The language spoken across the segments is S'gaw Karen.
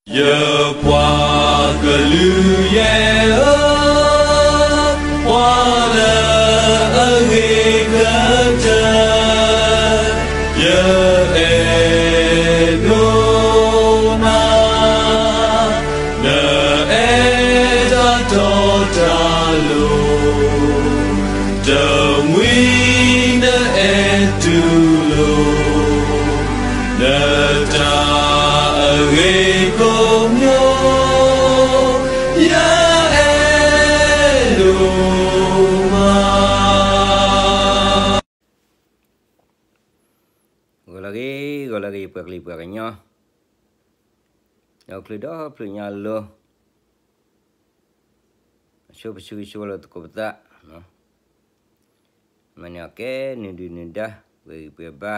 ယပှၤကလုာ်ယဲၢ်ဧၢ, ပှၤလၢအဂ့ၤကတၢၢ်, ယအဲၣ်ဒိးနၤ, နအဲၣ်တၢ်တီတၢ်လိၤ, တမှံၤနအဲၣ်တူၢ်လိာ် နတၢ်အဂ့ၤကိးမံၤ, ယအဲၣ်ဒိးမး. ဂီၤလၢအဂ့ၤ, ဂီၤလၢအဂ့ၤ ပှၤကလုာ်ပှၤကညီ, ဒီးချုးဒီဖျၢၣ်ညါအလိၤ, အဆိပဆၢဂ့ၤဆၢဝါလိာ်သကိးပသး, မ့ၢ်န့ၣ်အကဲနုာ်ဒုၣ်နုာ်ဒါ, ပှဲၤဂံၢ်ပှဲၤဘါ,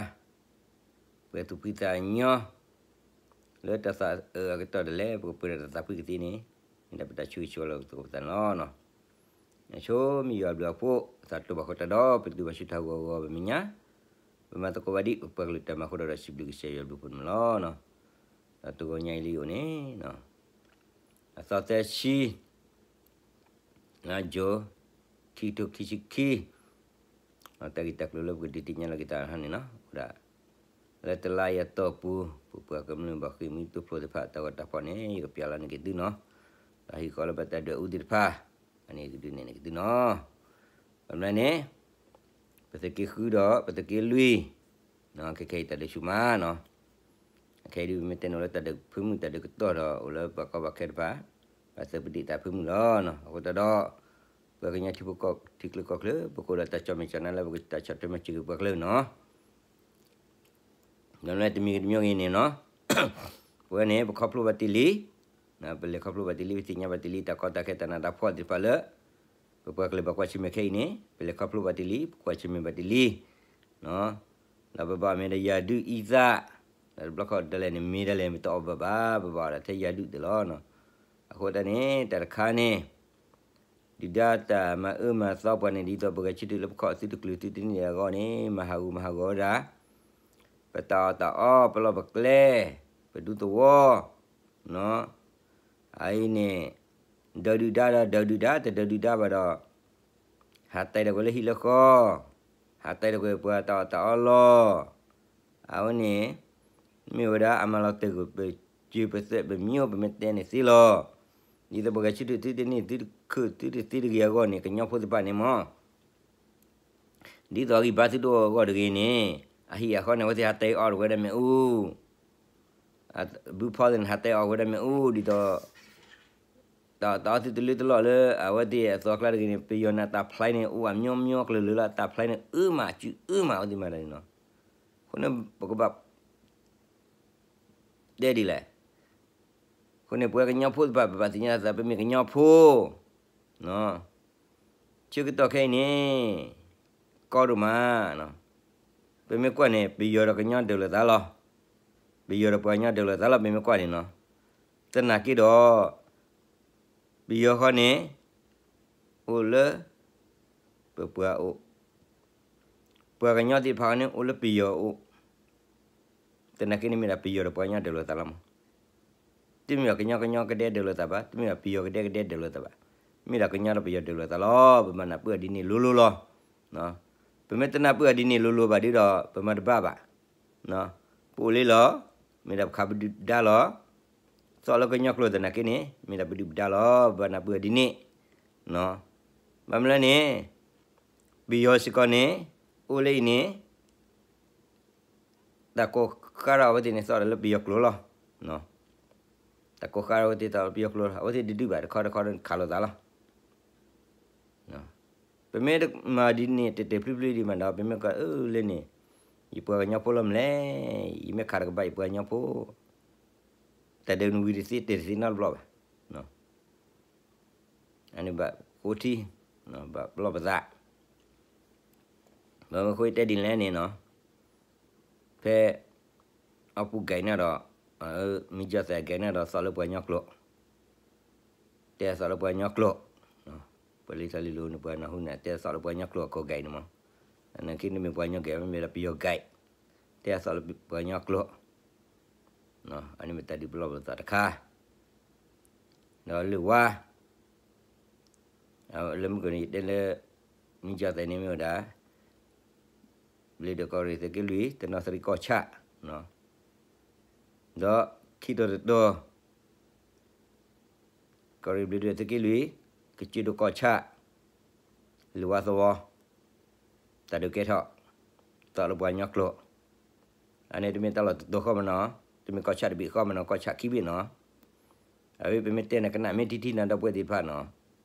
ပှဲၤသူၣ်ဖှံသးညီ, လၢတၢ်သးအၢအကတီၢ်ဒၣ်လဲာ် ပကပှဲၤဒီးတၢ်သးဖှံကသ့န့ၣ်, မ့ၢ်ဒၣ်ပတၢ်ဆၢဂ့ၤဆၢဝါလိာ်သကိးပသးန့ၣ်လီၤ. အဆိမ့ၢ်ယွၤဘျုးအဖှိၣ် သးတိၢ်ဘၣ်ဃိတၢ်ဒီး ပတုၤဘၣ်ဆူတၢ်ဂီၤဂီၤပမဲာ်ညါ, ပမၤသကိးဘၣ်ဒံး ပပှၤကလုာ်တၢ်မၤအဃိဒီး စံးဘျုးကစၢ်ယွၤဘျုးဖှိၣ်န့ၣ်လီၤ. ဒီးတဂီၤညါအံၤလံအိၣ်န့ၣ်, အသီသၢဆံ လါယူၤ, ခံကထိခံဆံခံ, တၢ်ဂ့ၢ်တၢ်ကျိၤလၢပကဒုးသ့ၣ်ညါလီၤက့ၤသးန့ၣ်နီၤ, အိၣ်ဒၣ် လၢတလါအံၤအတီၢ်ပူၤ ပပှၤကမျၢၢ်ဘၣ်ဃ့ၢ်မှံဟးဖျိးသ့ၣ်တဖၣ် တၢ်ဂီၤတၢ်ဖီၣ်န့ၣ် ယကပျၢ်လီၤန့ၢ်က့ၤသုနီၤ, ဒီးဟံၣ်ဃီလၢပတၢ်ဒွဲၣ်အူသ့ၣ်တဖၣ်, အန့ၣ်ယကဒုးနဲၣ်န့ၢ်က့ၤသုနီၤ. ဘၣ်မနုၤန့ၣ် ပသုးက့ဃုဒီးပသုးက့လွံၢ်, ခဲခဲအံၤတၢ်ဒုးဆူၣ်မးနီၤ, အခဲအံၤဒုး ပမ့ၢ်တဲန့ၣ်လၢတၢ်ဒုးဖၢမုၢ် တၢ်ဒုးကတီၢ်ဒီး အိၣ်လၢပှၤကီၢ်ပှၤခဲတဖၣ်, ဘၣ်သးပဒ့ၣ်တၢ်ဖၢမုၢ်လီၤ. အဃိသတးဒီး ပှၤကညီထံဖိကီၢ် ထံချၢကီၢ်ချၢ ပကအိၣ်ဒီးတၢ်ကၠီၣ်မဲာ်ကၠီၣ်နါလၢပကတၢ်ဆီၣ်ထွဲမၤစၢၤက့ၤပှၤကလုာ်နီၤ. ဒီးလၢတမံၤတမံၤဂ့ၤန့ၣ်နီၤ, ပဝဲန့ၣ် ပခီဖျိဘၣ်တ့ၢ်လံ, ပလဲၤခီဖျိဘၣ်တ့ၢ်လံ ပသ့ၣ်ညါဘၣ်တ့ၢ်လံ တၢ်ကီတၢ်ခဲတၢ်နးတၢ်ဖှီၣ်သ့ၣ်တဖၣ်လၢ ပပှၤကလုာ်ဘၣ်ကွၢ်ဆၢၣ်မဲာ်ခဲအံၤန့ၣ် ပလဲၤခီဖျိဘၣ်တ့ၢ်လံ ပကွၢ်ဆၢၣ်မဲာ်ဘၣ်တ့ၢ်လံ, ဒီးပဘၣ်အီၣ်မ့ၢ်ဒီးယၤဒုးအံသၣ်, ဒီးတဘျီခီဒ်လဲၣ်န့ၣ် မ့ၢ်ဒ်လဲၣ်မ့ၢ်တအီၣ်ဘၣ်ဘၣ် ပဘၣ်အီၣ်ဒၣ်ထဲယၤဒုးသ့ၣ်လီၤ. အဃိသတးန့ၣ် တၢ်တခါန့ၣ် ဒုၣ်ဒါတၢ်မၤအၢမၤသီပှၤန့ၣ် ဒ်သိးပဂဲၤဆၢထၢၣ်လၢပခီၣ်အသုတကျၢၤသုတန့ၢ်အဂီၢ်န့ၣ် မၤဟးဂူာ်မၤဟးဂီၤဝဲဒၣ် ပတၢ်အီၣ်တၢ်အီ ပလီၢ်ပကျဲ, ပဒူသဝီ, အအံၤန့ၣ် ဒၢးဒုၣ်ဒါဒီးဒၢးဒုၣ်ဒါ တဒၢးဒုၣ်ဒါဘၣ်ဒီး ဟးတဲဒီးကွံာ်လၢဟံၣ်လၢဃီ, ဟးတဲဒီးကွံာ်ပှၤတၢ်အီၣ်တၢ်အီလီၤ. အဝဲန့ၣ် မ့ၢ်ဝဲဒၣ်အမၤလီၤတဲာ်ကွံာ်ပစုပသဲးပမံၤအိၣ် ပမ့ၢ်တဲန့ၣ်သ့လီၤ. ဒ်သိးပဂဲၤဆၢထၢၣ်သုတန့ၢ်သုတခၢၣ်သုတသ့တဂ့ၤအဂီၢ်န့ၣ် ကညီဖိသ့ၣ်တဖၣ်န့ၣ်မ့ၢ် ဒ်သိးအဂံၢ်ဘါသုတအိၣ်အဂီၢ်တဂ့ၤန့ၣ် အဟံၣ်အဃီန့ၣ် အဝဲသ့ၣ်ဟးတဲအီၣ်ဝဲဒၣ်မ့ၣ်အူ, ဘုဖီသ့ၣ်န့ၣ် ဟးတဲအီၣ်ဝဲဒၣ်မ့ၣ်အူ ဒ်သိး တၢ်အီၣ်တၢ်အီသုတလၢတလီၢ်လၢ အဝဲသ့ၣ်အသီအကျါတဂ့ၤန့ၣ် ပယီၤန့ၣ်တၢ်ဖျါန့ၣ် အိၣ်အမျိုးမျိုးကလုာ်လၢတၢ်ဖျါန့ၣ် အၢမး အစုအၢမး အဝဲသ့ၣ်မၤတၢ်န့ၣ်နီၤ. အဃိန့ၣ် ပကဘၣ် တဲဒ်လဲၣ်. အဃိန့ၣ် ပဝဲကညီဖိသ့ၣ်တဖၣ် ပဘၣ်သ့ၣ်ညါသး ပမ့ၢ်ကညီဖိ ဆၢကတီၢ်ခဲအံၤန့ၣ် ကီဒိၣ်မး, ပမ့ၢ်ကွၢ်န့ၣ် ပယီၤဒီးကညီဒၢးလိာ်သးလီၤ. ပယီၤဒီးပှၤကညီဒၢးလိာ်သးလီၤ ပမ့ၢ်ကွၢ်န့ၣ်နီၤ. သနာ်က့ဒီး ပယီၤဃီန့ၣ် အိၣ်လၢ ပပှၤအိၣ်, ပှၤကညီသ့ၣ်တဖၣ်ဃီန့ၣ် အိၣ်လၢပယီၤအိၣ်. သနာ်က့န့ၣ်မ့ၢ်ဒၣ်ပယီၤဒီးပှၤကညီဒၢးလိာ်သးလီၤမး. တမ့ၢ်ဒီးကညီကညီကဒဲဒၢးလိာ်သးဘၣ်, တမ့ၢ်ဒီးပယီၤကဒဲကဒဲဒၢးလိာ်သးဘၣ်, မ့ၢ်ဒၣ်ကညီဒီးပယီၤဒၢးလိာ်သးလီၤ. ပဘၣ်နၢ်ပၢၢ်ဒ်န့ၣ်လိၤလိၤလီၤ. ပမ့ၢ်တနၢ်ပၢၢ်ဒ်န့ၣ်လိၤလိၤဘၣ်ဒီး ပမၤတဘၣ်ဘၣ်. ပအိၣ်လံလီၤ, မ့ၢ်ဒၣ်ပခးပဒုၣ်ပဒါလီၤ. သီၣ်လၢကညီကျိာ်သနာ်က့န့ၣ် မ့ၢ်ဒၣ်ပဒုၣ်ပဒါလီၤ, ပဘၣ်နၢ်ပၢၢ်ဒ်န့ၣ်. ဘၣ်မနုၤလဲၣ်န့ၣ် ပယီၤစ့ၢ်ကီးန့ၣ် အိၣ်လၢအံၤန့ၣ် တၢ်ကိးဃါဒီးအဝဲသ့ၣ်န့ၣ် သီၣ်ဒီးလၢပယီၤကျိာ်လီၤ. တၢ်ကိးဃါဒီးအဝဲသ့ၣ်သီၣ်လၢပယီၤကျိာ်လီၤ. အဝဲသ့ၣ်တဒုးဘၣ် တခီတခီခးလိာ်သးလီၤ. ပမ့ၢ်မၤဒ်န့ၣ် တဲာ်တဲာ်ဖျုးဖျုးဒံးမးဒီး ပမ့ၢ်ကွၢ်အၢလၢန့ၣ် ယပှၤကညီဖိလီၤမလဲၣ်, ယမ့ၢ်ခးတကဘၣ်ယပှၤကညီဖိ တၢ်ဒုးနဝံၤတသ့တဲာ်တသ့နီတဘျီဘၣ်. အန့ၣ်ဘၣ်ဃိထံ, ဘၣ်ပလီၢ်ပသး, ဘၣ်မနုၤဃိတဲဒ်လဲၣ်န့ၣ်နီၤ, ဖဲ အပူၤကဲၤန့ၣ်ဒီး မ့ၢ်ကၠီၣ်သဲးကဲၤန့ၣ်ဒီး သီၣ်လၢပှၤကညီကျိာ်, တဲသီၣ်လၢပှၤကညီကျိာ်, ပှၤလံထီၣ်လံလိၤန့ၣ် ပှၤနၢ်ဟူန့ၣ် တဲသီၣ်လၢပှၤကညီကျိာ်အကိးကဲၤန့ၣ်မး, အနာ်က့န့ၣ်မ့ၢ်ပှၤကညီကဲၤ မ့မ့ၢ်ဒီးပယီၤကဲၤ, တဲသီၣ်လၢပှၤကညီကျိာ်, အန့ၣ်မ့ၢ်တၢ်ဒုးပလီၢ်ပသးတခါ ဒီးလၢၢ်ဝါ, လၢမုၢ်ကန့ၣ် ယတဲလၢ မ့ၢ်ကၠီသဲးန့ၣ်မ့ၢ်ဝဲဒၣ် ဘျ့းဒွဲၣ်ကီၢ်ရ့ၣ်သုးက့လွံၢ် တနီသရံၣ်ကီၢ်ဆၣ်, ဒီးခံတီၤတတီၤ ကီၢ်ရ့ၣ်ဘျ့းဒွဲၣ်သုးက့လွံၢ် ကစၢၢ်ဒိၣ်ကီၢ်ဆၣ် လၢၢ်ဝါသဝီ တၢ်ဒုးကဲထီၣ် သီၣ်လၢပှၤကညီကျိာ်, အန့ၣ်တမ့ၢ်တၢ်လီၢ်တတီၤဃီမနီၤ, တမ့ၢ်ကီၢ်ဆၣ်တဘ့ၣ်ဃီမနီၤ, ကီၢ်ဆၣ်ခံဘ့ၣ်နီၤ, အဝဲပမ့ၢ်တဲန့ၣ် ကနၣ်မ့ၢ်ထံထံနီၤ ဒီပုၢ်ဝဲၢ်သ့ၣ်တဖၣ်နီၤ,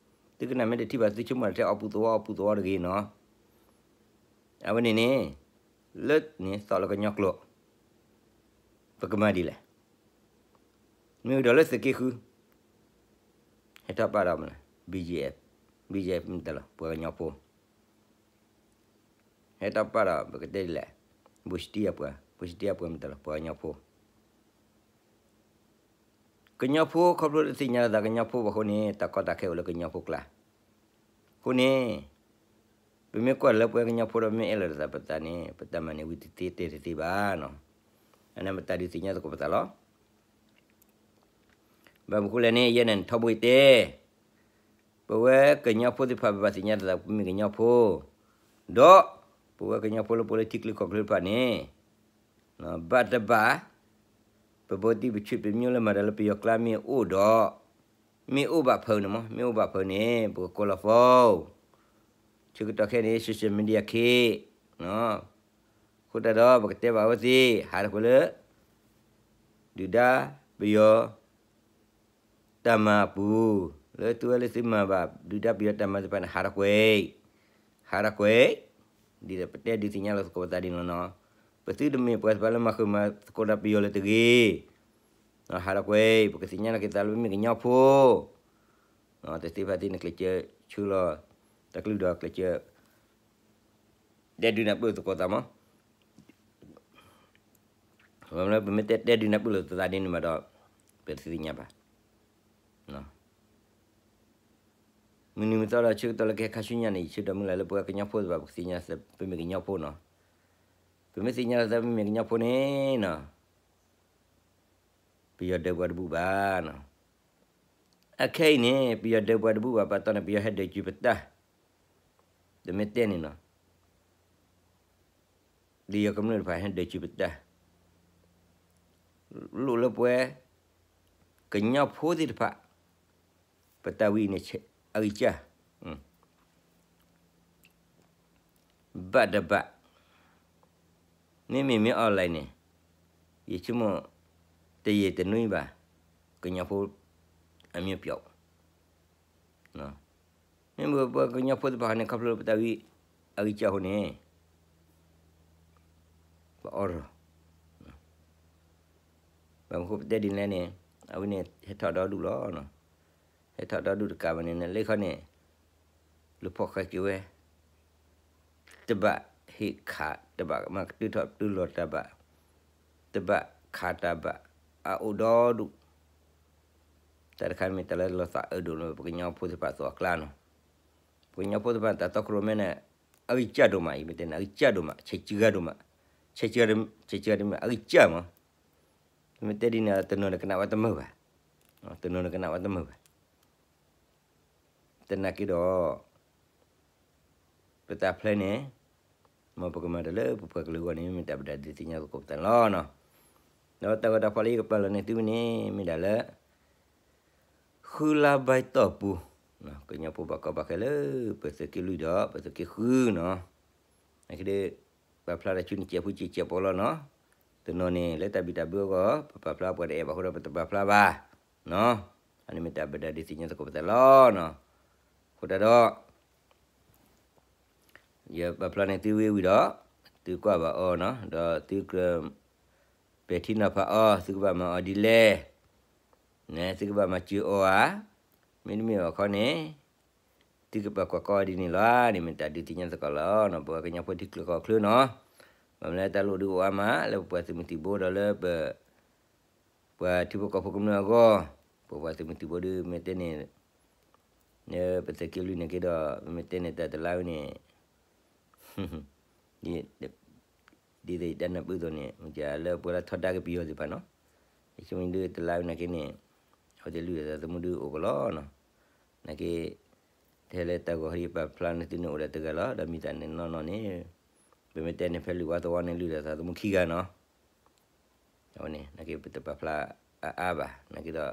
သုကနၣ်မ့ၢ်တထံၣ်ဘၣ် သုဆိကမိၣ်ထဲအီၣ်ပူၤသဝီအီၣ်ပူၤသဝီတဂ့ၤနီၤ, အဝဲန့ၣ်န့ၣ် လၢန့ၣ်သီၣ်လၢကညီကျိာ် ပကမၤဒ်လဲၣ်, မ့ၢ်ဝံၤဒီးလၢသုးက့ဃု ဟဲထီၣ်ပာ်ဒီးမနုၤ BGF, BGF မ့ၢ်တၢ်လီၢ် ပှၤကညီဖိ ဟဲထီၣ်ပာ်ဒီး ပကတဲဒ်လဲၣ်, ဘိၣ်စတံအပှၤ, ဘိၣ်စတံအပှၤမ့ၢ်တၢ်လီၢ် ပှၤကညီဖိ, ကညီဖိခီဖျိတသ့ၣ်ညါလီၤသးကညီဖိဘၣ်အဃိန့ၣ် တၢ်ကီတၢ်ခဲအိၣ်လၢကညီဖိကျါ, အဃိန့ၣ် ပမ့ၢ်ကွၢ်လၢပဝဲကညီဖိဒီး ပမ့ၢ်အဲၣ်လီၤသးပသးန့ၣ် ပတၢ်မၤန့ၣ်ဝံၤတသ့တဲတသ့ဘၣ်နီၤ, အန့ၣ်မ့ၢ်တၢ်ဒုးသ့ၣ်ညါသကိးပသးလီၤ. ဘၣ်မနုၤဃိလဲၣ်န့ၣ် ယဲန့ၣ်ထီဘိယတဲ, ပဝဲကညီဖိသ့ၣ်တဖၣ် ပဘၣ်သ့ၣ်ညါလီၤသး ပမ့ၢ်ကညီဖိ, ဒီးပဝဲကညီဖိလၢပအိၣ်လၢထံချၢကီၢ်ချၢတဖၣ်န့ၣ် ဘၣ်တဘၣ် ပဘိတံၢ်ပဆံးပမျိုးလၢမၤတၢ်လၢပယီၤကျါမ့ၢ်အိၣ်ဒီး မ့ၢ်အိၣ်ဘၣ်ဖုးန့ၣ်မ့ၢ် မ့ၢ်အိၣ်ဘၣ်ဖုးန့ၣ် ပကကိးလီၤ phone, ဆၢကတီၢ်ခဲအံၤန့ၣ် social media ခ့ အဃိတၢ်ဒီး ပကတဲဘၣ်အဝဲသ့ၣ် ဟးထီၣ်ကွံာ်လၢ ဒုၣ်ဒါပယီၤတၢ်မၤအပူၤ, လၢသုဝဲလၢသုမၤဘၣ် ဒုၣ်ဒါပယီၤတၢ်မၤသ့ၣ်တဖၣ်န့ၣ် ဟးထီၣ်ကွံာ်, ဟးထီၣ်ကွံာ်, ဒ်သိးပတဲဒုးသ့ၣ်ညါလီၤသကိးပသးဒ်န့ၣ်လီၤနီၤ, ပသုတမ့ၢ်ပှၤသ့ၣ်တဖၣ်လၢမၤဃုာ်မၤသကိးဒီးပယီၤလၢၤတဂ့ၤ, ဟးထီၣ်ကွံာ်, ပကသ့ၣ်ညါလီၤက့ၤသးလၢပမ့ၢ်ကညီဖိ တသ့ဖဲသ့ၣ်န့ၣ် ကျဲးစၢးဆှၢလီၤ တၢ်ကလုၢ်ဒီးကျဲးစၢး တဲဒုးနၢ်ပၢၢ်သကိးသးမး, ပမ့ၢ်တဲတဲဒုးနၢ်ပၢၢ်လိာ်သးဒ်န့ၣ်မးဒီး ပတသ့ၣ်ညါဘၣ်. မုၢ်နံၤမုၢ်သီဒီးဆၢကတီၢ်လၢကဟဲခါဆူညါန့ၣ် ယဆၢဒိးမုၢ်လၢ်လၢပဝဲကညီဖိသ့ၣ်တဖၣ် ပကသ့ၣ်ညါလီၤသး ပမ့ၢ်ကညီဖိနီၤ, ပမ့ၢ်သ့ၣ်ညါလီၤသး ပမ့ၢ်ကညီဖိန့ၣ်နီၤ ပယီၤဒၢးပှၤတဘူၣ်ဘၣ်နီၤ, အခဲအံၤန့ၣ် ပယီၤဒၢးပှၤတဘူၣ်ဘၣ် ပာ်တီန့ၣ် ပယီၤဟဲဒၢးစုပတၢ်, တမ့ၢ်တဲန့ၣ်နီၤ, လံာ်ယီၤကမျၢၢ်တဖၣ်ဟဲဒၢးစုပတၢ်, လိၣ်လၢပဝဲ ကညီဖိသ့ၣ်တဖၣ် ပတၢ်ဝံၤန့ၣ် အဂံၢ်စၢ် ဘၣ်တဘၣ်, မ့မ့ၢ်မ့ၢ် online န့ၣ် ယဆိကမိၣ် တယံာ်တနွံဘၣ် ကညီဖိအမျိုးပျောက်, မ့မ့ၢ်ပကညီဖိသ့ၣ်တဖၣ်န့ၣ် ခီဖျိပတၢ်ဝံၤအဂံၢ်စၢ်အဃိန့ၣ် ပအီၣ်ရီၣ်, ဘၣ်မနုၤဃိပတဲဒ်လဲၣ်န့ၣ် အဝဲန့ၣ်ဟဲထီၣ်ဒီဒူၣ်လီၤ. ဟဲထီၣ်ဒီဒူၣ်တကးဘၣ်န့ၣ် နလၢခီန့ၣ် လူၤဖီၣ်ဃဲးက့ၤဝဲ တဘၣ်ဟ့ၣ်ခး တဘၣ်မၤကတုၤထီၣ်တုၤလီၤတၢ်ဘၣ်, တဘၣ်ခးတၢ်ဘၣ် အအိၣ်ဒီဒူၣ်, တၢ်တခါမ့ၢ်တၢ်လၢလီၤသးအၢဒိၣ်လၢပကညီဖိသ့ၣ်တဖၣ်အသိးအကျါနီၤ, ပကညီဖိသ့ၣ်တဖၣ်တၢ်တီခိၣ်ရိၣ်မဲန့ၣ် အဂံၢ်စၢ်ဒိၣ်မး ယမ့ၢ်တဲန့ၣ် အဂံၢ်စၢ်ဒိၣ်မး ဆဲးစှၤဒိၣ်မး, ဆဲးစှၤ ဆဲးစှၤဒိၣ်မး အဂံၢ်စၢ်မး, မ့ၢ်တဲဒ်န့ၣ် တနီၤန့ၣ်ကနၣ်ဝဲတမုာ်ဘၣ်, တနီၤန့ၣ်ကနၣ်ဝဲတမုာ်ဘၣ် သနာ်က့ဒီး ပတၢ်ဖျဲန့ၣ် မ်ပကမၤတၢ်လၢပပှၤကလုာ်အဂီၢ်န့ၣ် မ့ၢ်တၢ်ဘၣ်ဒၣ်ဒုးသ့ၣ်ညါသကိးပသးန့ၣ်လီၤ. ဒီးတၢ်ဂီၤတၢ်ဖီၣ်လၢယကပာ်လီၤန့ၢ်သုန့ၣ် မ့ၢ်ဒၣ်လၢ ဃုလါဘၢၣ်တီၢ်ပူၤ ကညီဖိဘၣ်ကီဘၣ်ခဲလၢ ပသုးက့လွံၢ်ဒီး ပသုးက့ဃုနီၤ အကဒုး ပာ်ဖျါတၢ်ဆူန့ၣ် စဲးဖူစဲးစဲးပီလီၤနီၤ, တနီၤန့ၣ် လၢတၢ်ဘံၣ်တၢ်ဘၢအဂီၢ် ပပာ်ဖျါပှၤတအဲၣ်ဘၣ်အဃိဒီး ပတပာ်ဖျါဘၣ်နီၤ, အန့ၣ်မ့ၢ်တၢ်ဘၣ်ဒၣ်ဒုးသ့ၣ်ညါသကိးပသးလီၤနီၤ, အဃိတၢ်ဒီး ယပာ်ဖျါန့ၢ်သုဝံၤဝံၤဒီး သုကွၢ်ဘၣ်အီၤနီၤ, ဒီးသုကြၢးပဲာ်ထံနီၤဖးအီၤ, သုကဘၣ်မၤအီၤဒ်လဲၣ်, န့ၣ် သုကဘၣ်မၤစၢၤအီၤဧါ, မ့တမ့ၢ်ဘၣ်ခီန့ၣ် သုကပာ်ကွၢ်ကီဒ်န့ၣ်လီၤ, န့ၣ်မ့ၢ်တၢ်ဒုးသ့ၣ်ညါသကိးလီၤနီၤ, ပဝဲကညီဖိထံချၢကီၢ်ချၢနီၤ, ဘၣ်မနုၤလၢတၢ်လိၣ်ဒုးအိၣ်အါမး လၢပပှၤသုးမုၢ်သံၣ်ဘိဒီးလၢပ ပှၤထံဖိကီၢ်ဖိကမျၢၢ်အဂီၢ်, ပပှၤသုးမုၢ်သံၣ်ဘိဒုး မ့ၢ်တဲန့ၣ် လၢပသုးက့လွံၢ်န့ၣ်က့ဒီး မ့ၢ်တဲန့ၣ်တၢ်တလါဝဲန့ၣ် ဒ်သိးယတဲနၢ်ပၢၢ်အသိးန့ၣ် မ့ၢ်လၢပှၤလၢထီဒါက့ၤပယီၤသ့ၣ်တဖၣ်နီၤ, ယဆိကမိၣ်ဒုးတလါဝဲန့ၣ်က့န့ၣ် အဝဲသ့ၣ်လုၢ်ဒိၣ်သးသမူဒုးအိၣ်ကလီနီၤ. နာ်က့ ထဲလၢတၢ်ဂီၤဟဲပာ်ဖျါန့ၢ်သုန့ၣ်အိၣ်ဒီးတဂၤလီၤ, ဒီးမ့ၢ်တၢ်န့ၣ်နီၢ်နီၢ်န့ၣ် ပမ့ၢ်တဲန့ၣ် ဖဲလုၢ်ဝါသဝီန့ၣ် လုၢ်ဒိၣ်သးသမူခံဂၤနီၤ. အဝဲန့ၣ် နာ်က့ပတပာ်ဖျါအါအါဘၣ်, နာ်က့ဒီး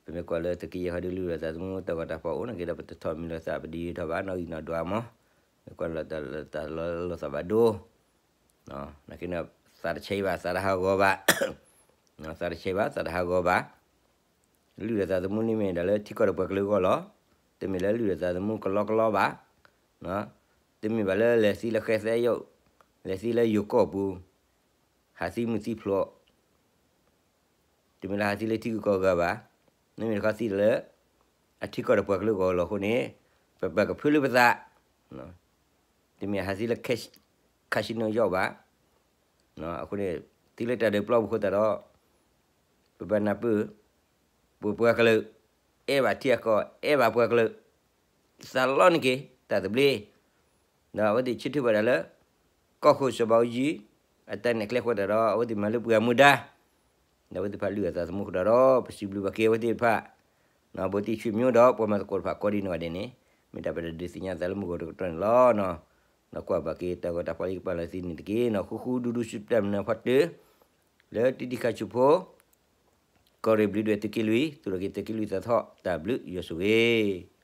ပမ့ၢ်ကွၢ်လၢသုးက့ယဲၢ်ဟီဒုးလုၢ်ဒိၣ်သးသမူ တၢ်ဂီၤတၢ်ဖီၣ်အိၣ် နာ်က့ဒီး ပတထီၣ်မံၤလီၤသးပဒံထီၣ်ဘၣ် နီၣ်ဂံၢ်နီၣ်ဒွးမး, မ့ၢ်ကွၢ်လီၤတၢ်လၢတၢ်လီၤသးဘၣ်ဒိ နာ်က့န့ၣ် သးတဆဲးဘၣ် သးတဟးဂီၤဘၣ်, သးတဆဲးဘၣ် သးတဟးဂီၤဘၣ်, လုၢ်ဒိၣ်သးသမူန့ၣ်မ့ၢ်ဒၣ်လၢထံကီၢ်ဒီးပှၤကလုာ်အဂီၢ်လီၤ. တမ့ၢ်လၢလုၢ်ဒိၣ်သးသမူကလီကလီဘၣ်, တမ့ၢ်ဘၣ်လၢလဲၤသံလၢဃဲသဲယိာ်, လဲၤသံလၢယိၤကီၢ်ပူၤ, ဟးသံမုၢ်သံဖျိး တမ့ၢ်လၢဟးသံလၢထံဂုၤကီၢ်ဂၤဘၣ်, မ့မ့ၢ်တခီသံလၢ အထံကီၢ်ဒီးပှၤကလုာ်အဂီၢ်လီၤအဃိန့ၣ် ပပာ်ကဖၢလၢပသး, တမ့ၢ်ဟးသံလၢ casino ယိာ်ဘၣ်, အဃိန့ၣ် သံလၢတၢ်ဒုးပျီပူၤအဃိသတးဒီး ပဘၣ်နၢ်ပၢၢ် ပပှၤကလုာ် အဲၣ်ဘၣ်ထံအကီၢ် အဲၣ်ဘၣ်ပှၤကလုာ် သးလီန့ၢ်က့ၤ တၢ်သဘျ့ ဒီးအဝဲသ့ၣ်ဆၢထၢၣ်ဘၣ်ဒၣ်လၢ ကီၢ်ခိၣ်စီၤဘးအူကၠံ အတၢ်နဲၣ်ကျဲအဃိသတးဒီး အဝဲသ့ၣ်မၤလၢပှဲၤမူဒါ ဒီးအဝဲသ့ၣ်တဖၣ်လုၢ်အသးသမူအဃိသတးဒီး ပစံးဘျုးဘၣ်က့ၤအဝဲသ့ၣ်တဖၣ် ဘိတံၢ်ဆွေမျိုးဒီး ပှၤမၤသကိးတဖၣ်ကိးဒံးနီၢ်ဂၤဒဲးန့ၣ် မ့ၢ်တၢ်ပတဒုးသ့ၣ်ညါသးလၢမုၢ်ဂီၤတကတီၢ်န့ၣ်လီၤ. ဒီးကွၢ်ဘၣ်က့ၤတၢ်ဂီၤတၢ်ဖီၣ်လၢယကပာ်လီၤသုန့ၣ်တက့ၢ်နီၤ ဃူဃူဒူဒူ စူၢ်တၢ်မနုၤဖီတၢၢ် လၢတံၤတံၤခါဆူဖိ ကီၢ်ရ့ၣ်ဘျုးဒွဲၣ်သုးက့လွံၢ် သူၣ်ထီၣ်က့ၤသုးက့လွံၢ်သးထီၣ် တၢ်ဘျုးယွၤဆိၣ်ဂ့ၤ